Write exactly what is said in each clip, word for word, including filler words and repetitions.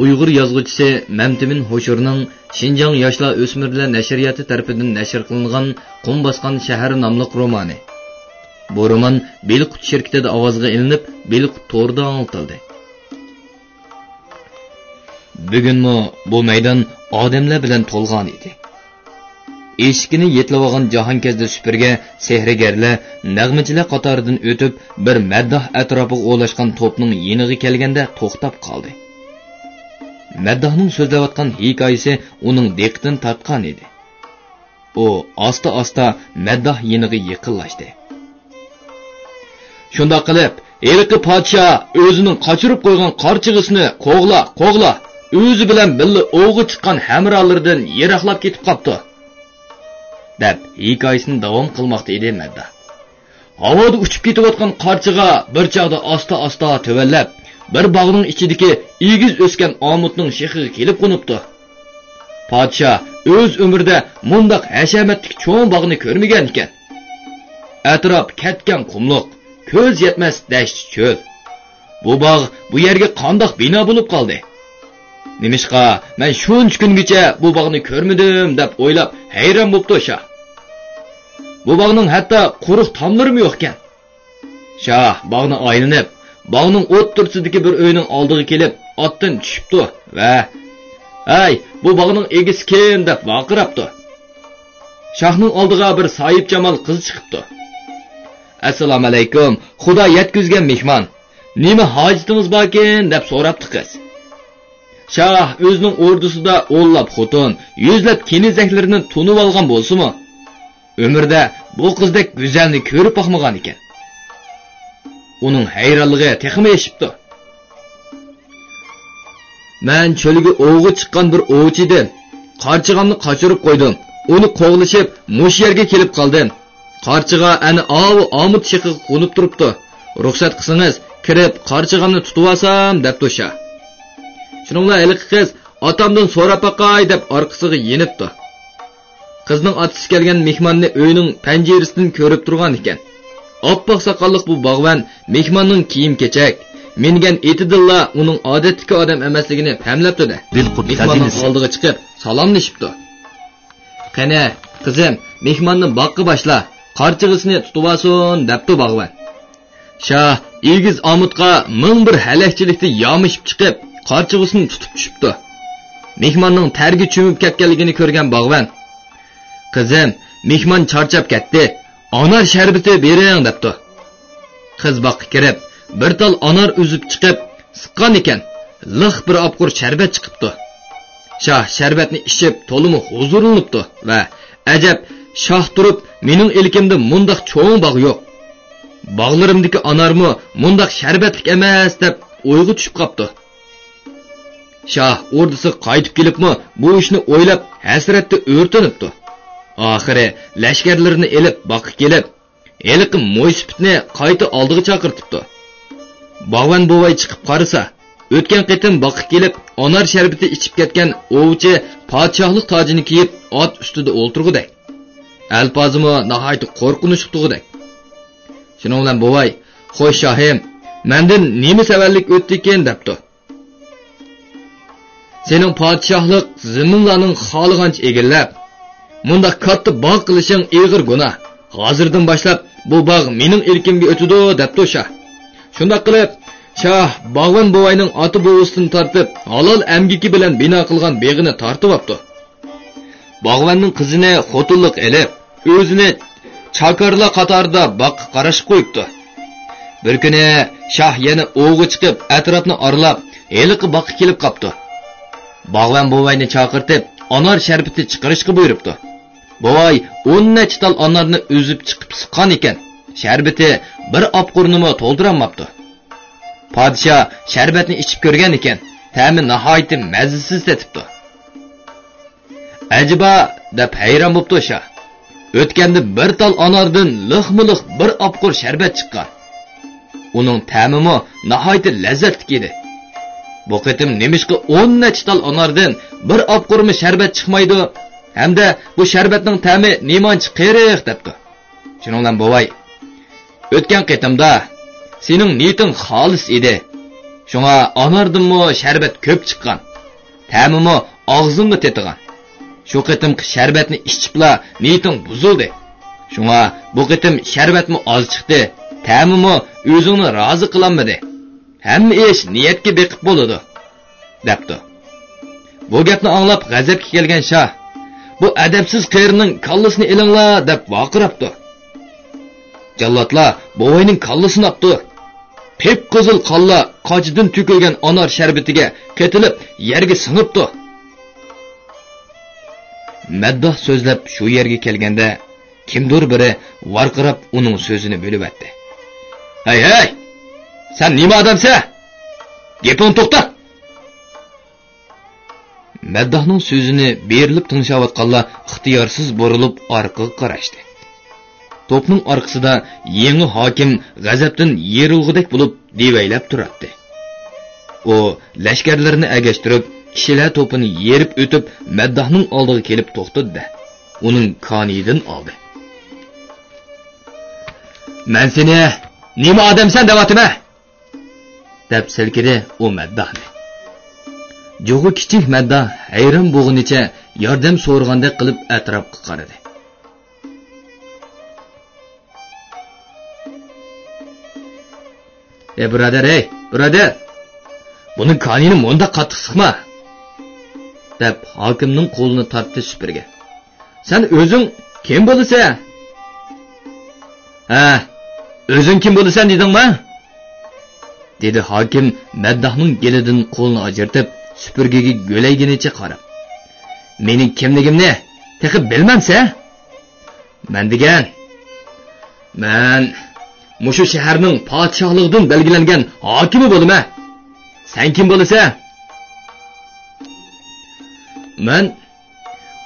ئۇيغۇر يازغۇچىسى مەمتىمىن ھوشۇرنىڭ شىنجاڭ ياشلار ئۆسمۈرلەر نەشرىياتى تەرىپىدىن نەشر قىلىنغان قۇم باسقان شەھەر ناملىق رومانى. بۇ رومان بېلىققۇت شىركىتىدە ئاۋازغا ئېلىنىپ، بېلىققۇت تورىدا ئاڭلىتىلدى. بۈگۈنمۇ بۇ مەيدان ئادەملەر بىلەن تولغان ئىدى. ئىشىكىنى يېتىلىۋالغان جاھانكەزدە سۈپۈرگە سېھىرگەرلەر، نەغمىچىلەر قاتارىدىن ئۆتۈپ، بىر مەدداھ ئەتراپىغا ئولاشقان توپنىڭ يېنىغا كەلگەندە توختاپ قالدى. مەدداھنىڭ سۆزلەۋاتقان ھېكايىسى ئۇنىڭ دىققىتىنى تارتقان ئىدى. ئۇ ئاستا-ئاستا مەدداھ يېنىغا يېقىنلاشتى. شۇنداق قىلىپ، ھېلىقى پادىشاھ ئۆزىنىڭ قاچۇرۇپ قويغان قارچىغىسىنى قوغلا، قوغلا، ئۆزى بىلەن بىللە ئوۋغا چىققان ھەمراھلىرىدىن يىراقلاپ كېتىپ قاپتۇ، دەپ ھېكايىسىنى داۋام قىلماقتا ئىدى مەدداھ. ھاۋادا ئۇچۇپ كېتىۋاتقان قارچىغا بىر چاغدا ئاستا-ئاستا تۆۋەنلەپ، بىر باغنىڭ ئىچىدىكى ئېگىز ئۆسكەن ئامۇتنىڭ شېخىغا كېلىپ قونۇپتۇ. پادىشاھ ئۆز ئۆمرىدە مۇنداق ھەشەمەتلىك چوڭ باغنى كۆرمىگەن ئىكەن. ئەتراپ كەتكەن قۇملۇق، كۆز يەتمەس دەشت چۆل. بۇ باغ بۇ يەرگە قانداق بىنا بولۇپ قالدى؟ نېمىشقا مەن شۇنچە كۈنگىچە بۇ باغنى كۆرمىدىم دەپ ئويلاپ ھەيران بوپتۇ شاھ. بۇ باغنىڭ ھەتتا قۇرۇق تاملىرىمۇ يوقكەن. شاھ باغنى ئايلىنىپ، باغنىڭ ئوتتۇرىسىدىكى بىر ئۆينىڭ ئالدىغا كېلىپ، ئاتتىن چۈشۈپتۇ ۋە «ھەي، بۇ باغنىڭ ئىگىسى كىم؟» دەپ ۋارقىراپتۇ. شاھنىڭ ئالدىغا بىر ساھىبجامال قىز چىقىپتۇ. «ئەسسالامۇئەلەيكۇم، خۇدا يەتكۈزگەن مېھمان. نېمە ھاجىتىڭىز باركىن؟» دەپ سوراپتۇ قىز. شاھ ئۆزىنىڭ ئوردىسىدا ئونلاپ خوتۇن، يۈزلەپ كېنىزەكلىرىنى تونۇۋالغان بولسىمۇ، ئۆمرىدە بۇ قىزدەك گۈزەلنى كۆرۈپ باقمىغان ئىكەن. ئۇنىڭ ھەيرانلىقى تېخىمۇ ئېشىپتۇ. «مەن چۆلگە ئوۋغا چىققان بىر ئوۋچى ئىدىم. قارچىغامنى قاچۇرۇپ قويدۇم. ئۇنى قوغلىشىپ، مۇشۇ يەرگە كېلىپ قالدىم. قارچىغا ئەنە ئاۋۇ ئامۇت شېخىغا قونۇپ تۇرۇپتۇ. رۇخسەت قىلسىڭىز، كىرىپ قارچىغامنى تۇتۇۋالسام» دەپتۇ شاھ. شۇنىڭ بىلەن ھېلىقى قىز «ئاتامدىن سوراپ باقاي» دەپ ئارقىسىغا يېنىپتۇ. قىزنىڭ ئاتىسى كەلگەن مېھماننى ئۆينىڭ پەنجىرىسىدىن كۆرۈپ تۇرغان ئىكەن. ئاپئاق ساقاللىق بۇ باغۋەن مېھماننىڭ كىيىم-كېچەك، مىنگەن ئېتىدىنلا ئۇنىڭ ئادەتتىكى ئادەم ئەمەسلىكىنى پەملەپتۇ-دە. مېھماننىڭ ئالدىغا چىقىپ سالاملىشىپتۇ. «قېنى، قىزىم، مېھماننى باغقا باشلا، قارچىغىسىنى تۇتۇۋالسۇن» دەپتۇ باغۋەن. شاھ ئېگىز ئامۇتقا مىڭ بىر ھەلەكچىلىكتە يامىشىپ چىقىپ، قارچىغىسىنى تۇتۇپ چۈشۈپتۇ. مېھماننىڭ تەرگە چۆمۈپ كەتكەنلىكىنى كۆرگەن باغۋەن: «قىزىم، مېھمان چارچاپ كەتتى، ئانار شەربىتى بېرىڭ» دەپتۇ. قىز باغقا كىرىپ، بىر تال ئانار ئۈزۈپ چىقىپ، سىققان ئىكەن، لىق بىر ئاپقۇر شەربەت چىقىپتۇ. شاھ شەربەتنى ئىچىپ، تولىمۇ ھۇزۇرلىنىپتۇ ۋە «ئەجەب، شاھ تۇرۇپ، مېنىڭ ئىلكىمدە مۇنداق چوڭ باغ يوق. باغلىرىمدىكى ئانارمۇ مۇنداق شەربەتلىك ئەمەس» دەپ ئويغا چۈشۈپ قاپتۇ. شاھ ئوردىسىغا قايتىپ كېلىپمۇ بۇ ئىشنى ئويلاپ، ھەسرەتتە ئۆرتىنىپتۇ. ئاخىرى لەشكەرلىرىنى ئېلىپ باغقا كېلىپ، ھېلىقى مويسىپىتنى قايتا ئالدىغا چاقىرتىپتۇ. باغۋەن بوۋاي چىقىپ قارىسا، ئۆتكەن قېتىم باغقا كېلىپ ئانار شەربىتى ئىچىپ كەتكەن ئوۋچى پادىشاھلىق تاجىنى كىيىپ، ئات ئۈستىدە ئولتۇرغۇدەك. ئەلپازىمۇ ناھايىتى قورقۇنچلۇق تۇغۇدەك. شۇنىڭ بىلەن بوۋاي: «خوش شاھىم، مەندىن نېمە سەۋەنلىك ئۆتتىكىن؟» دەپتۇ. «سېنىڭ پادىشاھلىق زېمىنلارنىڭ خالىغانچە ئىگىلەپ، مۇنداق كاتتا باغ قىلىشىڭ ئېغىر گۇناھ. ھازىردىن باشلاپ بۇ باغ مېنىڭ ئىلكىمگە ئۆتىدۇ» دەپتۇ شاھ. شۇنداق قىلىپ، شاھ باغۋەن بوۋاينىڭ ئاتا-بوۋىسىدىن تارتىپ ھالال ئەمگىكى بىلەن بىنا قىلغان بېغىنى تارتىۋاپتۇ. باغۋەننىڭ قىزىنى خوتۇنلۇققا ئېلىپ، ئۆزىنى چاكارلار قاتارىدا باغقا قاراشقا قويۇپتۇ. بىر كۈنى شاھ يەنە ئوۋغا چىقىپ، ئەتراپنى ئارىلاپ، ھېلىقى باغقا كېلىپ قاپتۇ. باغۋەن بوۋاينى چاقىرتىپ، ئانار شەربىتى چىقىرىشقا بۇيرۇپتۇ. بوۋاي ئون نەچچە تال ئانارنى ئۈزۈپ چىقىپ سىققان ئىكەن، شەربىتى بىر ئاپقۇرنىمۇ تولدۇرالماپتۇ. پادىشاھ شەربەتنى ئىچىپ كۆرگەن ئىكەن، تەمى ناھايىتى مەززىسىز تېتىپتۇ. «ئەجەبا» دەپ ھەيران بوپتۇ شاھ. ئۆتكەندە بىر تال ئاناردىن لىقمۇ لىق بىر ئاپقۇر شەربەت چىققان. ئۇنىڭ تەمىمۇ ناھايىتى لەززەتلىك ئىدى. «بۇ قېتىم نېمىشقا ئون نەچچە تال ئاناردىن بىر ئاپقۇرمۇ شەربەت چىقمايدۇ؟ ھەمدە بۇ شەربەتنىڭ تەمى نېمانچە قېرىق؟» دەپتۇ. شۇنىڭ بىلەن بوۋاي: «ئۆتكەن قېتىمدا سېنىڭ نىيىتىڭ خالىس ئىدى. شۇڭا ئاناردىنمۇ شەربەت كۆپ چىققان. تەمىمۇ ئاغزىڭغا تېتىغان. شۇ قېتىمقى شەربەتنى ئىچىپلا نىيىتىڭ بۇزۇلدى. شۇڭا بۇ قېتىم شەربەتمۇ ئاز چىقتى، تەمىمۇ ئۆزۈڭنى رازى قىلالمىدى. ھەممە ئىش نىيەتكە بېقىپ بولىدۇ، دەپتۇ. بۇ گەپنى ئاڭلاپ غەزەپكە كەلگەن شاھ، بۇ ئەدەپسىز قېرىنىڭ كاللىسىنى ئېلىڭلار، دەپ ۋارقىراپتۇ. جاللاتلار بوۋاينىڭ كاللىسىنى ئاپتۇ. قىپقىزىل قانلار قاچىدىن تۆكۈلگەن ئانار شەربىتىگە قېتىلىپ يەرگە سىڭىپتۇ. مەدداھ سۆزلەپ شۇ يەرگە كەلگەندە، كىمدۇر بىرى ۋارقىراپ ئۇنىڭ سۆزىنى بۆلۈۋەتتى. ھەي، ھەي! سەن نېمە ئادەمسەن؟ گېپىڭنى توختات! مەدداھنىڭ سۆزىنى بېرىلىپ تىڭشاۋاتقانلار ئىختىيارسىز بۇرۇلۇپ ئارقىغا قاراشتى. توپنىڭ ئارقىسىدا يېڭى ھاكىم غەزەپتىن يېرىلغۇدەك بولۇپ دېۋەيلەپ تۇراتتى. ئۇ لەشكەرلىرىنى ئەگەشتۈرۈپ، كىشىلەر توپىنى يېرىپ ئۆتۈپ، مەدداھنىڭ ئالدىغا كېلىپ توختىدى-دە، ئۇنىڭ كانىيىدىن ئالدى. مەن سېنى نېمە ئادەمسەن دەۋاتىمەن؟ دەپ سىلكىدى ئۇ مەدداھنى. جۇغى كىچىك مەدداھ ھەيران بولغىنىچە ياردەم سورىغاندەك قىلىپ ئەتراپقا قارىدى. ئەي بۇرادەر، ئەي بۇرادەر! بۇنىڭ كانىيىنى مۇنداق قاتتىق سىقما! دەپ ھاكىمنىڭ قولىنى تارتتى سۈپۈرگە. سەن ئۆزۈڭ كىم بولىسەن؟ ھە، ئۆزۈڭ كىم بولىسەن دېدىڭما؟ دېدى ھاكىم مەدداھنىڭ گېلىدىن قولىنى ئاجرىتىپ، سۈپۈرگىگە گۆلەيگىنىچە قاراپ. مېنىڭ كىملىكىمنى تېخى بىلمەمسەن؟ مەن دېگەن، مەن مۇشۇ شەھەرنىڭ پادىشاھلىقىدىن بەلگىلەنگەن ھاكىمى بولىمەن. سەن كىم بولىسەن؟ مەن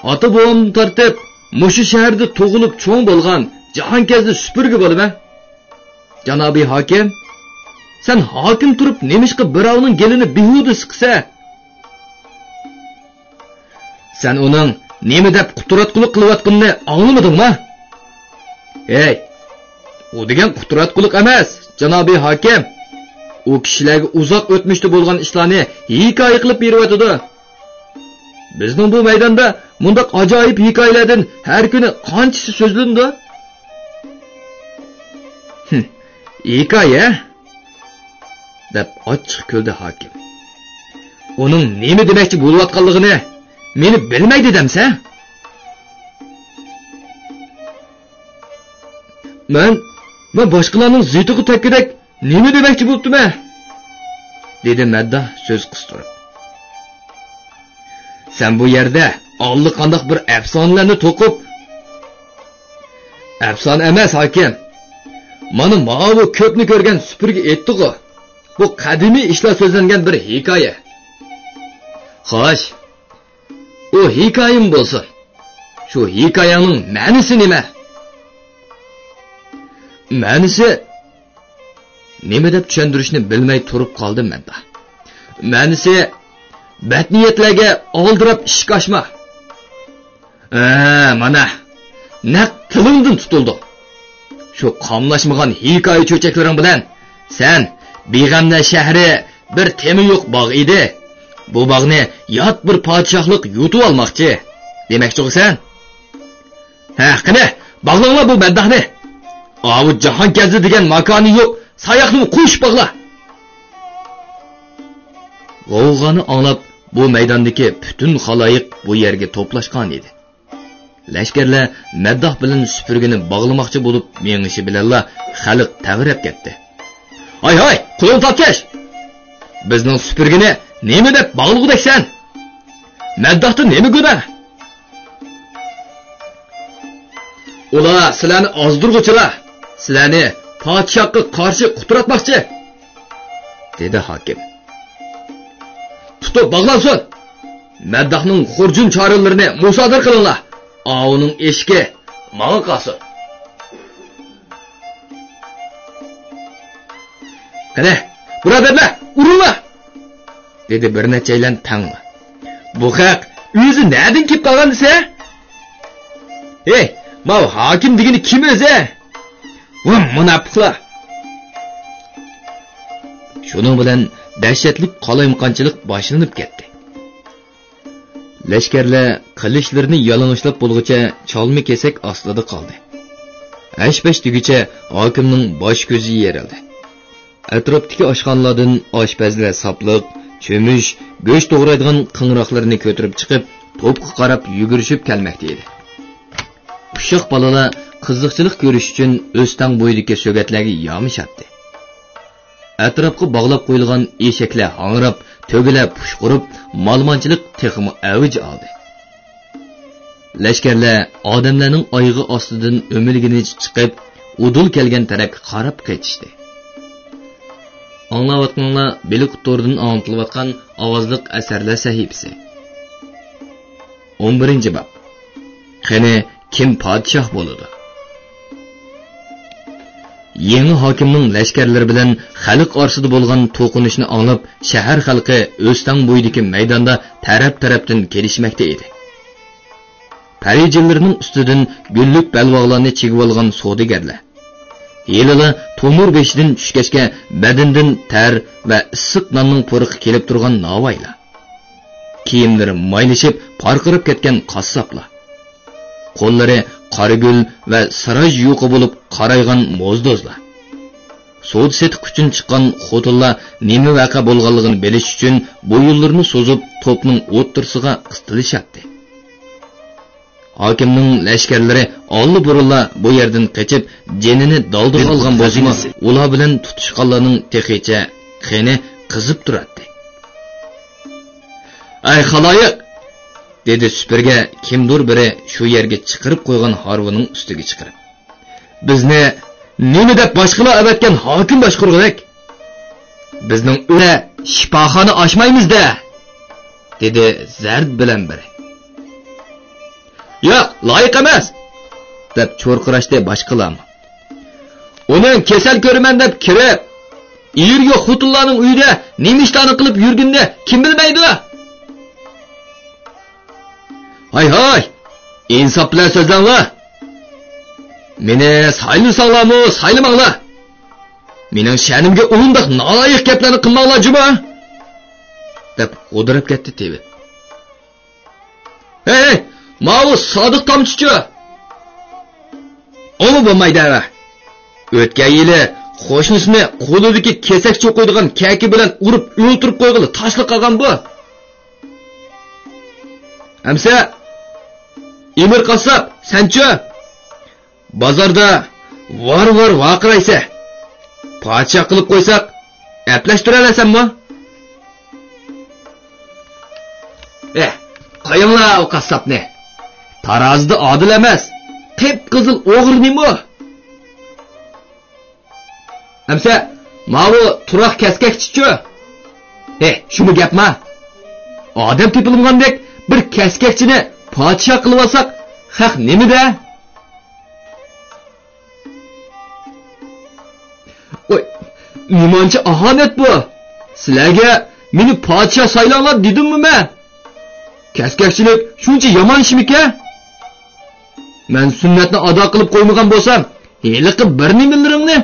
ئاتا-بوۋامدىن تارتىپ مۇشۇ شەھەردە تۇغۇلۇپ چوڭ بولغان جاھانكەزدى سۈپۈرگە بولىمەن. جانابىي ھاكىم، سەن ھاكىم تۇرۇپ نېمىشقا بىراۋنىڭ گېلىنى بىھۇدە سىقىسەن؟ سەن ئۇنىڭ نېمە دەپ قۇتراتقۇلۇق قىلىۋاتقىنىنى ئاڭلىمىدىڭما؟ ھەي، ئۇ دېگەن قۇتراتقۇلۇق ئەمەس، جانابىي ھاكىم. ئۇ كىشىلەرگە ئۇزاق ئۆتمۈشتە بولغان ئىشلارنى ھېكايە قىلىپ بېرىۋاتىدۇ. بىزنىڭ بۇ مەيداندا مۇنداق ئاجايىپ ھېكايىلەردىن ھەر كۈنى قانچىسى سۆزلىنىدۇ؟ ھىم، ھېكايە؟ دەپ ئاچچىق كۈلدى ھاكىم. ئۇنىڭ نېمە دېمەكچى بولۇۋاتقانلىقىنى مېنى بىلمەيدۇ دەمسەن؟ مەن، مەن باشقىلارنىڭ زىتىغا تەگكۈدەك نېمە دېمەكچى بوپتىمەن؟ دېدى مەدداھ سۆز قىستۇرۇپ. سەن بۇ يەردە ئاللىقانداق بىر ئەپسانىلەرنى توقۇپ، ئەپسانە ئەمەس، ھاكىم. مانا ماۋۇ كۆپنى كۆرگەن سۈپۈرگە ئېيتتىغۇ، بۇ قەدىمىي ئىشلار سۆزلەنگەن بىر ھېكايە. خوش، ئۇ ھېكايىمۇ بولسۇن. شۇ ھېكايەڭنىڭ مەنىسى نېمە؟ مەنىسى نېمە دەپ چۈشەندۈرۈشنى بىلمەي تۇرۇپ قالدىم مەن. مەنىسى، بەتنىيەتلەرگە ئالدىراپ ئىشىك ئاچما. ھە، مانا، نەق تىلىڭدىن تۇتۇلدۇق. شۇ قاملاشمىغان ھېكايە چۆچەكلىرىڭ بىلەن سەن بىغەملەر شەھىرى بىر تېمى يوق باغ ئىدى. بۇ باغنى يات بىر پادىشاھلىق يۇتۇۋالماقچى دېمەكچىغۇ سەن؟ ھە، قېنى، باغلاڭلار بۇ مەدداھنى. ئاۋۇ جاھانكەزدى دېگەن ماكانى يوق ساياقنىمۇ قويۇشۇپ باغلا. غوۋغانى ئاڭلاپ، بۇ مەيداندىكى پۈتۈن خالايىق بۇ يەرگە توپلاشقان ئىدى. لەشكەرلەر مەدداھ بىلەن سۈپۈرگىنى باغلىماقچى بولۇپ مېڭىشى بىلەنلا خەلق تەۋرەپ كەتتى. ھاي، ھاي، قولۇڭ تارتىش! بىزنىڭ سۈپۈرگىنى نېمە دەپ باغلىغۇدەكسەن؟ مەدداھتا نېمە گۇناھ؟ ئۇلار سىلەرنى ئازدۇرغۇچىلار، سىلەرنى پادىشاھقا قارشى قۇتراتماقچى، دېدى ھاكىم. تۇتۇپ باغلانسۇن! مەدداھنىڭ خۇرجۇن چارىلىرىنى مۇسادىرە قىلىڭلار! ئاۋۇنىڭ ئېشىكى ماڭا قالسۇن! قېنى، بۇرادەرلەر، ئۇرۇڭلار! دېدى بىر نەچچەيلەن تەڭلا. بۇ خەق ئۆزى نەدىن كېلىپ قالغان دېسە؟ ھېي، ماۋۇ ھاكىم دېگىنى كىم ئۆزى؟ ۋا مۇناپىقلار! شۇنىڭ بىلەن دەھشەتلىك قالايمىقانچىلىق باشلىنىپ كەتتى. لەشكەرلەر قىلىچلىرىنى يالىڭاچلاپ بولغۇچە چالما-كېسەك ئاستىدا قالدى. ھەش-پەش دېگۈچە ھاكىمنىڭ باش-كۆزى يېرىلدى. ئەتراپتىكى ئاشخانىلاردىن ئاشپەزلەر ساپلىق، چۆمۈچ، گۆش توغرايدىغان قىڭراقلىرىنى كۆتۈرۈپ چىقىپ، توپقا قاراپ يۈگۈرۈشۈپ كەلمەكتە ئىدى. ئۇششاق بالىلار قىزىقچىلىق كۆرۈش ئۈچۈن ئۆستەڭ بويىدىكى سۆگەتلەرگە يامىشاتتى. ئەتراپقا باغلاپ قويۇلغان ئېشەكلەر ھاڭراپ، تۆگىلەر پۇشقۇرۇپ، مالىمانچىلىق تېخىمۇ ئەۋج ئالدى. لەشكەرلەر ئادەملەرنىڭ ئايىغى ئاستىدىن ئۆمىلىگىنىچە چىقىپ، ئۇدۇل كەلگەن تەرەپكە قاراپ قېچىشتى. ئاڭلاۋاتقىنىڭلار بېلىق توردىن ئاڭلىتىلىۋاتقان ئاۋازلىق ئەسەرلەر سەھىپىسى. ئون بىرىنچى باب. قېنى، كىم پادىشاھ بولىدۇ؟ يېڭى ھاكىمنىڭ لەشكەرلىرى بىلەن خەلق ئارىسىدا بولغان توقۇنۇشنى ئاڭلاپ، شەھەر خەلقى ئۆستەڭ بويىدىكى مەيداندا تەرەپ-تەرەپتىن كېلىشمەكتە ئىدى. پەرىجىنلىرىنىڭ ئۈستىدىن گۈللۈك بەلباغلارنى چىگىۋالغان سودىگەرلەر، ھېلىلا تونۇر بېشىدىن چۈشكەچكە بەدىنىدىن تەر ۋە ئىسسىق ناننىڭ پۇرىقى كېلىپ تۇرغان ناۋايلار، كىيىملىرى مايلىشىپ، پارقىراپ كەتكەن قاسساپلار، قوللىرى قارىگۈل ۋە سىراج يۇقى بولۇپ قارايغان موزدوزلار، سودا-سېتىق ئۈچۈن چىققان خوتۇنلار نېمە ۋەقە بولغانلىقىنى بىلىش ئۈچۈن بويۇنلىرىنى سوزۇپ، توپنىڭ ئوتتۇرىسىغا قىستىلىشاتتى. ھاكىمنىڭ لەشكەرلىرى ئاللىبۇرۇنلا بۇ يەردىن قېچىپ، جېنىنى دالدىغا ئالغان بولسىمۇ، ئۇلار بىلەن تۇتۇشقانلارنىڭ تېخىچە قېنى قىزىپ تۇراتتى. «ئەي خالايىق!» دېدى سۈپۈرگە كىمدۇر بىرى شۇ يەرگە چىقىرىپ قويغان ھارۋىنىڭ ئۈستىگە چىقىرىپ. «بىزنى نېمە دەپ باشقىلار ئەۋەتكەن ھاكىم باشقۇرغۇدەك؟ بىزنىڭ ئۆيدە شىپاخانا ئاچمايمىز-دە!» دېدى زەرد بىلەن بىرى. «ياق، لايىق ئەمەس!» دەپ چۇرقىراشتى باشقىلارمۇ. «ئۇنىڭ كېسەل كۆرىمەن دەپ كىرىپ، ئېرى يوق خوتۇنلارنىڭ ئۆيىدە نېمە ئىشلارنى قىلىپ يۈرگىنىنى كىم بىلمەيدۇ؟» «ھاي، ھاي! ئىنساپ بىلەن سۆزلەڭلار! مېنى سايلىساڭلارمۇ سايلىماڭلار! مېنىڭ شەنىمگە ئۇنداق نالايىق گەپلەرنى قىلماڭلار جۇمۇ!» دەپ غودىراپ كەتتى تېۋىپ. «ھەي، ھەي، ماۋۇ سادىق تامچىچۇ؟ ئۇمۇ بولمايدۇ ھەۋە. ئۆتكەن يىلى قوشنىسىنى قولىدىكى كېسەك چوقۇيدىغان كەكە بىلەن ئۇرۇپ ئۆلتۈرۈپ قويغىلى تاشلا قالغان بۇ. ئەمسە ئىمىر قاسساپ، سەنچۇ؟ بازاردا ۋار-ۋار ۋارقىرايسە، پادىشاھ قىلىپ قويساق، ئەپلەشتۈرەلەيسەنمۇ؟» «ئېھ، قويۇڭلار ئۇ قاسساپنى. تارازىدا ئادىل ئەمەس، قىپقىزىل ئوغرى نېمە ئۇ؟ ئەمسە ماۋۇ تۇراق كەسكەكچىچۇ؟ ھې، شۇمۇ گەپما؟ ئادەم تېپىلمىغاندەك بىر كەسكەكچىنى پادىشاھ قىلىۋالساق، خەق نېمە دە؟» «ۋاي، نېمانچە ئاھانەت بۇ؟ سىلەرگە مېنى پادىشاھ سايلاڭلار دېدىممۇ مەن؟ كەسكەكچىلىك شۇنچە يامان ئىشمىكەن؟ مەن سۈننەتنى ئادا قىلىپ قويمىغان بولسام، ھېلىقى بىر نېمىلىرىڭنى؟»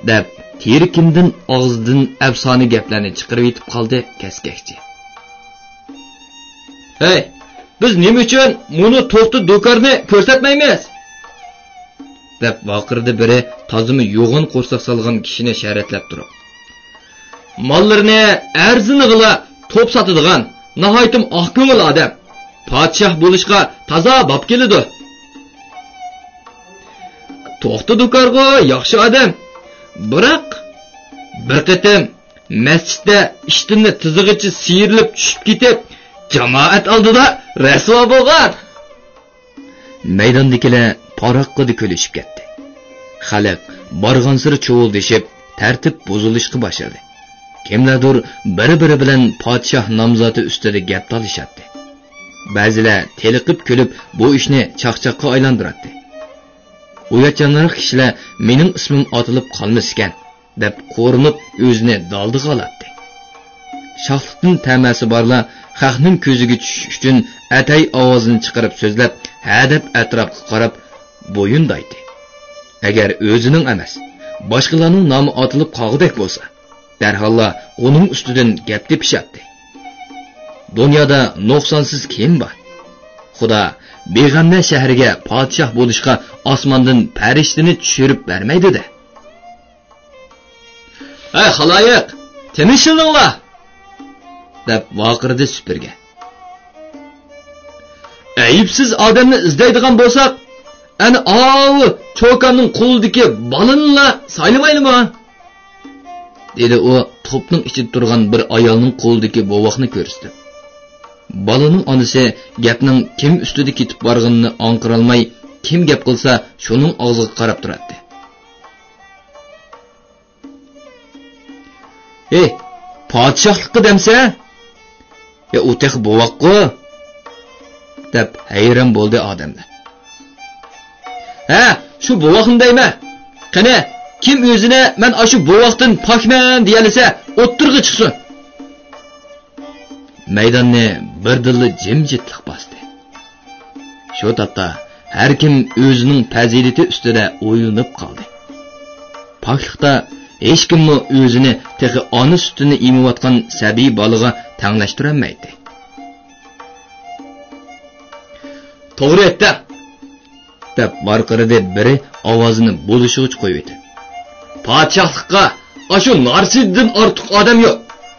دەپ، تېرىكىندىن ئاغزىدىن ئەپسانە گەپلەرنى چىقىرىۋېتىپ قالدى كەسكەكچى. «ھەي، بىز نېمە ئۈچۈن مۇنۇ توختى دۇكارنى كۆرسەتمەيمىز؟» دەپ ۋارقىرىدى بىرى تازىمۇ يوغان قورساق سالغان كىشىنى شەرەتلەپ تۇرۇپ. «ماللىرىنى ئەرزىنىغىلا توپ ساتىدىغان ناھايىتىم ئاق كۆڭۈل ئادەم. پادىشاھ بولۇشقا تازا باب كېلىدۇ.» «توختى دۇكارغۇ ياخشى ئادەم. بىراق، بىر قېتىم مەسچىتتە ئىشتىنى تىزىغىچە سىيرىلىپ چۈشۈپ كېتىپ، جامائەت ئالدىدا رەسۋا بولغان.» مەيداندىكىلەر پاراققىدە كۈلۈشۈپ كەتتى. خەلق بارغانسېرى چۇۋۇلدىشىپ، تەرتىپ بۇزۇلۇشقا باشلىدى. كىملەردۇر بىرى-بىرى بىلەن پادىشاھ نامزاتى ئۈستىدە گەپ تالىشاتتى. بەزىلەر تېلىقىپ كۈلۈپ، بۇ ئىشنى چاقچاققا ئايلاندۇراتتى. ئۇياتچانراق كىشىلەر مېنىڭ ئىسمىم ئاتىلىپ قالمىسىكەن، دەپ قورۇنۇپ ئۆزىنى دالدىغا ئالاتتى. شاھلىقتىن تەمەسى بارلار خەقنىڭ كۆزىگە چۈشۈش ئۈچۈن ئەتەي ئاۋازىنى چىقىرىپ سۆزلەپ، ھە دەپ ئەتراپقا قاراپ بويۇندايتتى. ئەگەر ئۆزىنىڭ ئەمەس، باشقىلارنىڭ نامى ئاتىلىپ قالغۇدەك بولسا، دەرھاللا ئۇنىڭ ئۈستىدىن گەپ تېپىشاتتى. دۇنيادا نۇقسانسىز كىم بار؟ خۇدا بىغەملەر شەھىرىگە پادىشاھ بولۇشقا ئاسماندىن پەرىشتىنى چۈشۈرۈپ بەرمەيدۇ-دە. «ھەي، خالايىق، تىنچلىنىڭلار!» دەپ ۋارقىرىدى سۈپۈرگە. «ئەيىبسىز ئادەمنى ئىزدەيدىغان بولساق، ئەنە ئاۋۇ چوكاننىڭ قولىدىكى بالىنىلا سايلىمايلىما؟» دېدى ئۇ توپنىڭ ئىچىدە تۇرغان بىر ئايالنىڭ قولىدىكى بوۋاقنى كۆرسىتىپ. بالىنىڭ ئانىسى گەپنىڭ كىم ئۈستىدە كېتىپ بارغىنىنى ئاڭقىرالماي، كىم گەپ قىلسا، شۇنىڭ ئاغزىغا قاراپ تۇراتتى. «ھېي، پادىشاھلىققا دەمسە؟ يا ئۇ تېخى بوۋاققۇ؟» دەپ ھەيران بولدى ئادەملەر. «ھە، شۇ بوۋاقنى دەيمەن. قېنى، كىم ئۆزىنى مەن ئاشۇ بوۋاقتىن پاكمەن دېيەلىسە، ئوتتۇرىغا چىقسۇن.» مەيداننى بىردىنلا جىمجىتلىق باستى. شۇ تاپتا ھەركىم ئۆزىنىڭ پەزىلىتى ئۈستىدە ئويلىنىپ قالدى. پاكلىقتا ھېچكىممۇ ئۆزىنى تېخى ئانا سۈتىنى ئېمىۋاتقان سەبىي بالىغا تەڭلەشتۈرەلمەيتتى. «توغرا ئېيتتىڭ!» دەپ ۋارقىرىدى بىرى ئاۋازىنى بولۇشىغىچە قويۇۋېتىپ. «پادىشاھلىققا ئاشۇ نارسىدىدىن ئارتۇق ئادەم يوق.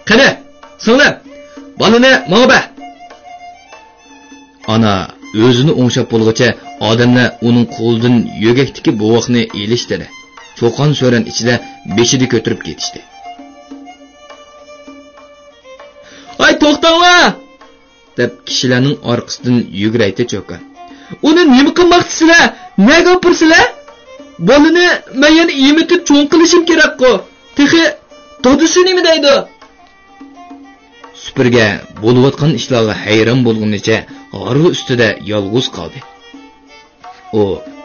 قېنى، سىڭلىم، بالىنى ماڭا بەر.» ئانا ئۆزىنى ئوڭشاپ بولغۇچە ئادەملەر ئۇنىڭ قولىدىن يۆگەكتىكى بوۋاقنى ئېلىشتىدە، چۇقان-سۈرەن ئىچىدە بېشىدا كۆتۈرۈپ كېتىشتى. «ھاي، توختاڭلار!» دەپ كىشىلەرنىڭ ئارقىسىدىن يۈگۈرەيتتى چوكان. «ئۇنى نېمە قىلماقچىسىلەر؟ نەگە ئاپىرىسىلەر؟ بالىنى مەن يەنە ئېمىتىپ چوڭ قىلىشىم كېرەكقۇ. تېخى دادىسى نېمە دەيدۇ؟» سۈپۈرگە بولۇۋاتقان ئىشلارغا ھەيران بولغىنىچە ھارۋا ئۈستىدە يالغۇز قالدى. ئۇ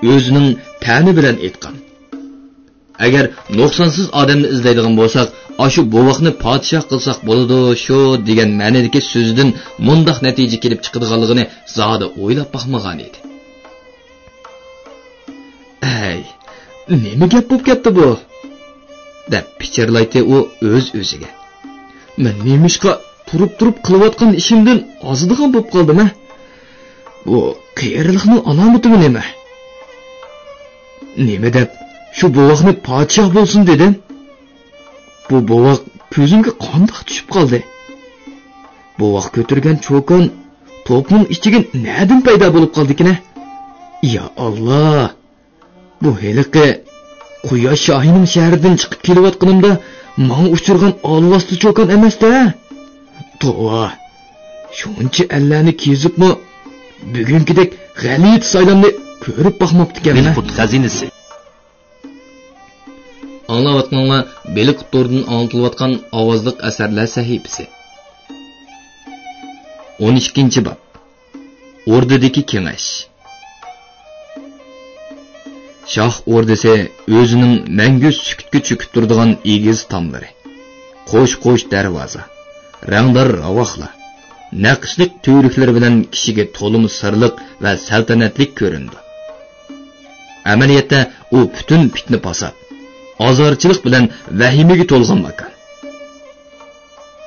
ئۆزىنىڭ تەنى بىلەن ئېيتقان، «ئەگەر نۇقسانسىز ئادەمنى ئىزدەيدىغان بولساق، ئاشۇ بوۋاقنى پادىشاھ قىلساق بولىدۇ شۇ» دېگەن مەنىدىكى سۆزىدىن مۇنداق نەتىجە كېلىپ چىقىدىغانلىقىنى زادى ئويلاپ باقمىغان ئىدى. «ئەي، نېمە گەپ بولۇپ كەتتى بۇ؟» دەپ پىچىرلايتتى ئۇ ئۆز-ئۆزىگە. «مەن نېمىشقا تۇرۇپ-تۇرۇپ قىلىۋاتقان ئىشىمدىن ئازىدىغان بولۇپ قالدىم، ھە؟ بۇ قېرىلىقنىڭ ئالامىتىمۇ نېمە؟ نېمە دەپ شۇ بوۋاقنى پادىشاھ بولسۇن دېدىم؟ بۇ بوۋاق كۆزۈمگە قانداق چۈشۈپ قالدى؟ بوۋاق كۆتۈرگەن چوكان توپنىڭ ئىچىگە نەدىن پەيدا بولۇپ قالدىكىن، ھە؟ يا ئاللا! بۇ ھېلىقى قۇياش شاھىنىڭ شەھىرىدىن چىقىپ كېلىۋاتقىنىمدا ماڭا ئۇچرىغان ئالۋاستى چوكان ئەمەس-دە! توۋا! شۇنچە ئەللەرنى كېزىپمۇ بۈگۈنكىدەك غەلىتە سايلامنى كۆرۈپ باقماپتىكەنمەن.» بېلىققۇت خەزىنىسى. ئاڭلاۋاتقىنىڭلار بېلىققۇت توردىن ئاڭلىتىلىۋاتقان ئاۋازلىق ئەسەرلەر سەھىپىسى. ئون ئىككىنچى باب. ئوردىدىكى كېڭەش. شاھ ئوردىسى ئۆزىنىڭ مەڭگۈ سۈكۈتكە چۆكۈپ تۇرىدىغان ئېگىز تاملىرى، قوش-قوش دەرۋازا، رەڭدار راۋاقلار، نەقىشلىك تۈۋرۈكلىرى بىلەن كىشىگە تولىمۇ سىرلىق ۋە سەلتەنەتلىك كۆرۈنىدۇ. ئەمەلىيەتتە ئۇ پۈتۈن پىتنە-پاسات، ئازارچىلىق بىلەن ۋەھىمىگە تولغان ماكان.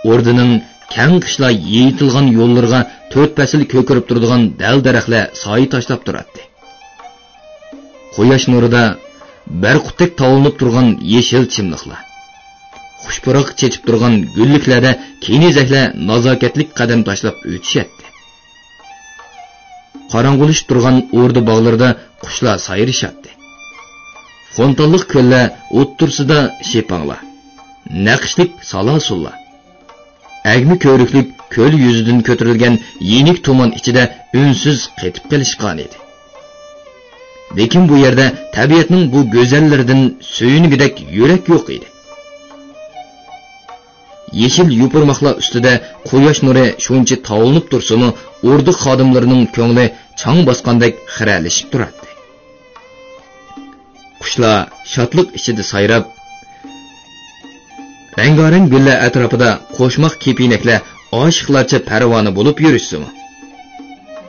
ئوردىنىڭ كەڭ قىشلا يېيىتىلغان يوللىرىغا تۆت پەسىل كۆكىرىپ تۇرىدىغان دەل-دەرەخلەر سايە تاشلاپ تۇراتتى. قۇياش نۇرىدا بەرقۇتتەك تاۋلىنىپ تۇرغان يېشىل چىملىقلار، خۇش پۇراق چېچىپ تۇرغان گۈللۈكلەردە كېنىزەكلەر نازاكەتلىك قەدەم تاشلاپ ئۆتۈشەتتى. قاراڭغۇلىشىپ تۇرغان ئوردا باغلىرىدا قۇشلار سايرىشاتتى. فونتانلىق كۆللەر ئوتتۇرىسىدا شىپاڭلار، نەقىشلىك سالاسۇنلار، ئەگمە كۆۋرۈكلۈك كۆل يۈزىدىن كۆتۈرۈلگەن يېنىك تۇمان ئىچىدە ئۈنسىز قېتىپ قېلىشقانىدى. لېكىن بۇ يەردە تەبىئەتنىڭ بۇ گۈزەللىرىدىن سۆيۈنگۈدەك يۈرەك يوق ئىدى. يېشىل يوپۇرماقلار ئۈستىدە قۇياش نۇرى شۇنچە تاۋلىنىپ تۇرسىمۇ، ئوردا خادىملىرىنىڭ كۆڭلى چاڭ باسقاندەك خىرەلىشىپ تۇراتتى. قۇشلار شادلىق ئىچىدە سايراپ، رەڭگارەڭ گۈللەر ئەتراپىدا قوشماق كېپىنەكلەر ئاشىقلارچە پەرۋانە بولۇپ يۈرۈشسىمۇ،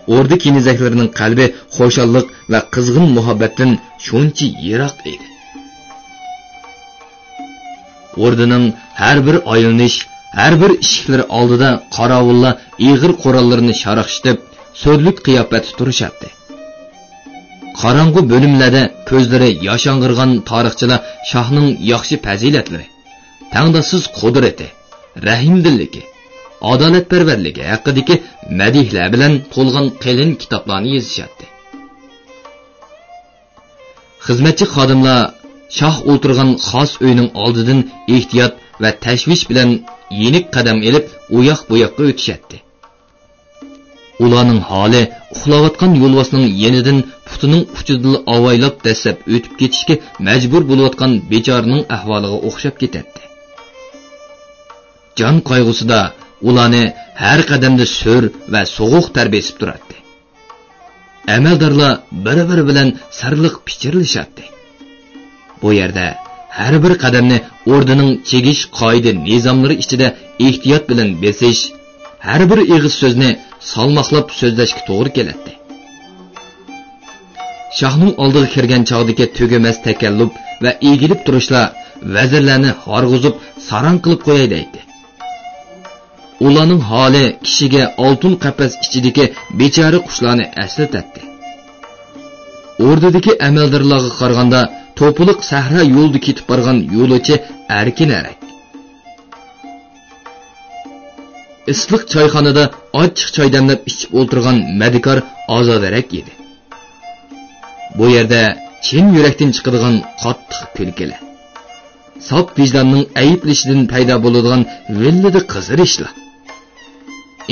ئوردا كېنىزەكلىرىنىڭ قەلبى خۇشاللىق ۋە قىزغىن مۇھەببەتتىن شۇنچە يىراق ئىدى. ئوردىنىڭ ھەر بىر ئايلىنىش، ھەر بىر ئىشىكلىرى ئالدىدا قاراۋۇللار ئېغىر قوراللىرىنى شاراقشىتىپ، سۆرلۈك قىياپەتتە تۇرۇشاتتى. قاراڭغۇ بۆلۈملەردە كۆزلىرى ياشاڭغىرغان تارىخچىلار شاھنىڭ ياخشى پەزىلەتلىرى، تەڭداشسىز قۇدرىتى، رەھىمدىللىكى، ئادالەتپەرۋەرلىكى ھەققىدىكى مەدھلەر بىلەن تولغان قېلىن كىتابلارنى يېزىشاتتى. خىزمەتچى خادىملار شاھ ئولتۇرغان خاس ئۆينىڭ ئالدىدىن ئېھتىيات ۋە تەشۋىش بىلەن يېنىك قەدەم ئېلىپ، ئۇياق-بۇياققا ئۆتۈشەتتى. ئۇلارنىڭ ھالى ئۇخلاۋاتقان يولۋاسنىڭ يېنىدىن پۇتىنىڭ ئۇچىدىنلا ئاۋايلاپ دەسسەپ ئۆتۈپ كېتىشكە مەجبۇر بولۇۋاتقان بىچارىنىڭ ئەھۋالىغا ئوخشاپ كېتەتتى. جان قايغۇسىدا ئۇلارنى ھەر قەدەمدە سۆر ۋە سوغۇق تەر بېسىپ تۇراتتى. ئەمەلدارلار بىر-بىرى بىلەن سىرلىق پىچىرلىشاتتى. بۇ يەردە ھەر بىر قەدەمنى ئوردىنىڭ چىگىش قائىدە-نىزاملىرى ئىچىدە ئېھتىيات بىلەن بېسىش، ھەر بىر ئېغىز سۆزنى سالماقلاپ سۆزلەشكە توغرا كېلەتتى. شاھنىڭ ئالدىغا كىرگەن چاغدىكى تۈگىمەس تەكەللۇپ ۋە ئېگىلىپ تۇرۇشلار ۋەزىرلەرنى ھارغۇزۇپ، ساراڭ قىلىپ قوياي دەيتتى. ئۇلارنىڭ ھالى كىشىگە ئالتۇن قەپەس ئىچىدىكى بىچارە قۇشلارنى ئەسلىتەتتى. ئوردىدىكى ئەمەلدارلارغا قارىغاندا، توپىلىق سەھرا يولىدا كېتىپ بارغان يولۇچى ئەركىنرەك. ئىسسىق چايخانىدا ئاچچىق چاي دەملەپ ئىچىپ ئولتۇرغان مەدىكار ئازادىرەك ئىدى. بۇ يەردە چىن يۈرەكتىن چىقىدىغان قاتتىق كۈلكىلەر، ساپ ۋىجداننىڭ ئەيىبلىشىدىن پەيدا بولىدىغان ۋىللىدە قىزىرىشلار،